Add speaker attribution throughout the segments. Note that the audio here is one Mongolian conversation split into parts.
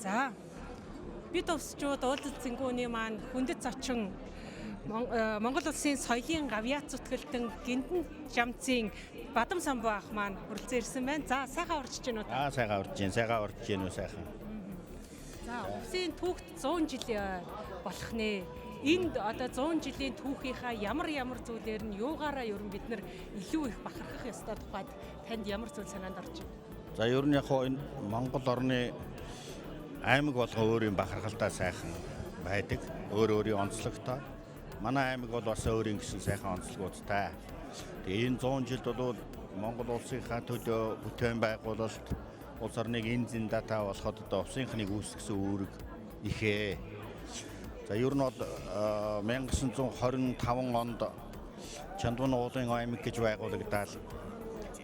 Speaker 1: За бид увсчууд уулзалцсангүүний маань хүндэт зочин Монгол улсын соёлын гавьяат зүтгэлтэн Гиндэн Жамцын Бадам самбуу ах маань хүрэлцэн ирсэн байна. За сайхан урьж байна уу?
Speaker 2: Аа, сайхан урж байна. Сайхан урж байна уу, сайхан.
Speaker 1: За увсын түүхт 100 жил болох нэ. Энд одоо 100 жилийн түүхийнхаа ямар ямар зүйлээр нь юугаараа ер нь бид нар илүү их бахархах ёстой тухайд танд ямар зүйл санаанд орж байна?
Speaker 2: За, ер нь яг хоо энэ Монгол орны аймаг болгон өөрийн бахархалтай сайхан байдаг. Өөр өөрийн онцлогтой. Манай аймаг бол бас өөрийн гэсэн сайхан онцлогуудтай. Тэгээ энэ 100 жилд бол Монгол улсынхаа төлөө бүтээн байгуулалт, улс орныг энэ зиндатай болоход одоо увсынхныг үүсгэсэн үүрэг ихээ. За, ер нь бол 1925 онд Чандван уулын аймаг гэж байгуулагдаад,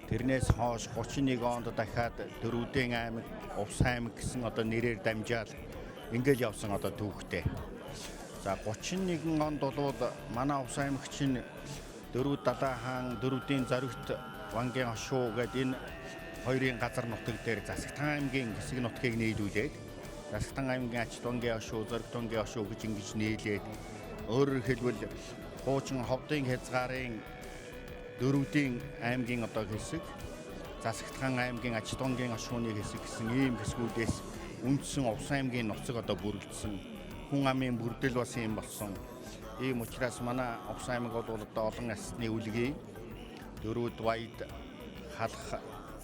Speaker 2: тэрнээс хойш 31 онд дахиад Дөрүүдэн аймаг, Увс аймаг гэсэн одоо нэрээр дамжаал ингээл явсан одоо түүхтэй. За, 31 онд бол манай Увс аймаг чинь Дөрүүд Далай хаан, Дөрүүдийн Зоригт Вангийн хошуу гэдэг энэ хоёрын газар нутаг дээр Засагтан аймгийн хэсэг нутгийг нийлүүлээд Засагтан аймгийн Ачт Вангийн хошуу, Зоригт Вангийн хошуу гэж ингэж нийлээд, өөрөөр хэлбэл хуучин ховдын хязгаарын Дөрүүдийн аймгийн одоо хэсэг, Засагтхан аймгийн Ачтонгийн хошууны хэсэг гэсэн ийм хэсгүүдээс үндсэн Увс аймгийн нуцаг одоо бүрэлдсэн. Хүн амын бүрдэл бас юм болсон. Ийм учраас манай Увс аймаг бол одоо олон ясны үлгий, Дөрүүд, Ваяд, Халах,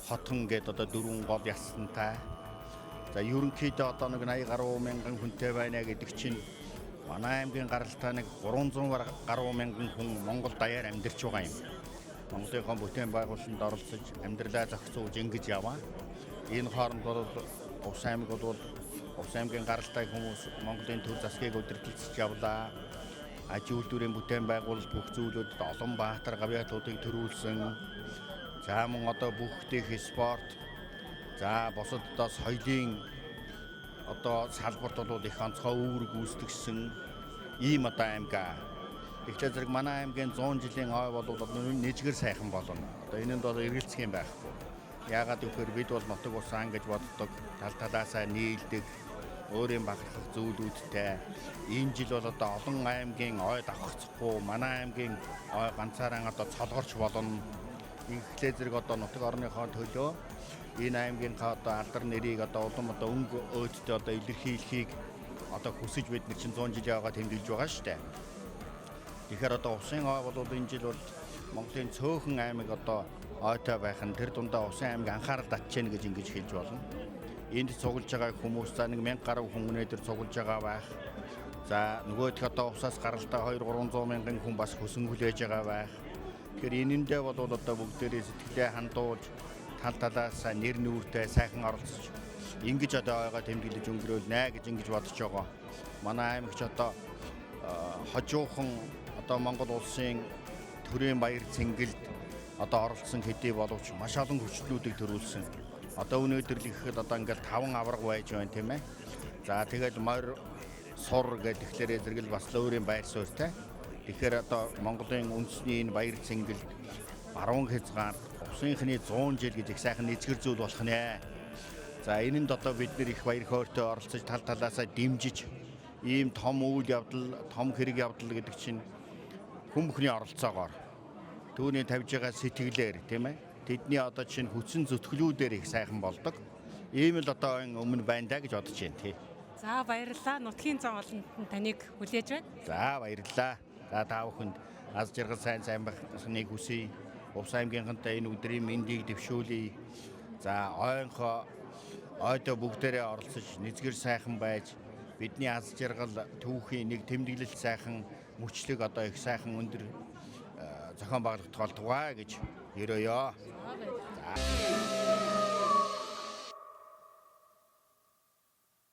Speaker 2: Хотон гээд одоо дөрвөн гол ясантай. За, ерөнхийдөө одоо нэг 80 гаруй мянган хүнтэй байна гэдэг чинь манай аймгийн гаралтай нэг 300 гаруй мянган хүн Монгол даяар амьдарч байгаа юм. Монголынхон бүтээн байгуулалтанд оролцож, амьдралаа зохицуулж ингэж яваа. Энэ хооронд бол Увс аймаг бол Увс аймгийн гаралтай хүмүүс Монголын төр засгийг удирдалцж явлаа. Аж үйлдвэрийн бүтээн байгуулалт бүх зүйлүүдэд олон баатар гавьяатуудыг төрүүлсэн. За, мөн одоо бүх дэх спорт, за бусад одоо соёлын одоо салбарт бол их онцгой үүрэг гүйцэтгсэн ийм одоо аймаг. Тэгэхээр зэрэг манай аймгийн 100 жилийн ой бол нэжгэр сайхан болно. Одоо энэнд бол эргэлзэх юм байхгүй. Яагаад гэвэл бид бол нутаг усаан гэж боддог, тал талаасаа нийлдэг, өөрийн бахархах зүйлүүдтэй. Энэ жил бол одоо олон аймгийн ой давхцахгүй, манай аймгийн ой ганцаараа одоо цолгорч болно. Инхлээ зэрэг одоо нутаг орныхоо төлөө энэ аймгийнхаа одоо алдар нэрийг одоо улам одоо өнгө өөдтэй одоо илэрхийлэхийг одоо хүсэж бид нар чинь 100 жилийн ойгоо тэмдэглэж байгаа шүү дээ. Тэгэхээр одоо Увсын ой бол энэ жил бол Монголын цөөхөн аймаг одоо ойтой байх нь тэр дундаа Увсын аймаг анхаарал татж гэнэ гэж ингэж хэлж болно. Энд цуглаж байгаа хүмүүс за нэг 1000 гаруй хүн өнөөдөр цуглаж байгаа байх. За, нөгөөх одоо Увсаас гаралтай 2 300 мянган хүн бас хөсөн хүлээж байгаа байх. Тэгэхээр энэндээ бол одоо бүгдээрээ сэтгэлээ хандуулж, тал талаас нэр нүүртэй сайхан оролцож ингэж одоо ойгоо тэмдэглэж өнгөрөөлнэ гэж ингэж бодож байгаа. Манай аймагч одоо хожуухан одоо Монгол улсын төрийн баяр цэнгэлд одоо оролцсон хэдий боловч маш олон хүчлүүдийг төрүүлсэн. Одоо өнөөдөр л ихэд одоо ингээл таван аварга байж байна, тийм ээ. За, тэгэл морь сур гэдэг тэгэхээр зэрэг л бас л өөрийн байр суурьтай. Тэгэхээр одоо Монголын үндэсний энэ баяр цэнгэлд баруун хязгаар Увсынхны 100 жил гэж их сайхан нэзгэр зүйл болох нэ. За, энэнд одоо бид нэр их баяр хөөртэй оролцож, тал талаасаа дэмжиж, ийм том үйл явдал, том хэрэг явдал гэдэг чинь хүн бүхний оролцоогоор, түүний тавьж байгаа сэтгэлээр, тийм ээ. Тэдний одоо чинь хүчин зүтгэлүүдээр их сайхан болдог. Ийм л одоо өмнө байна даа гэж бодож байна, тий.
Speaker 1: За, баярлалаа. Нутгийн зан олонд нь таныг хүлээж байна.
Speaker 2: За, баярлалаа. За, та бүхэнд аз жаргал, сайн сайн байхныг хүсье. Увс аймгийнхантай энэ өдрийн мэндийг дэвшүүлье. За, ойнхоо ойдоо бүгдээрээ оролцож нэзгэр сайхан байж, бидний аз жаргал түүхийн нэг тэмдэглэл сайхан мөчлөг одоо их сайхан өндөр зохион байгуулагдах болтугай гэж ерөөё.
Speaker 1: За, баярлалаа.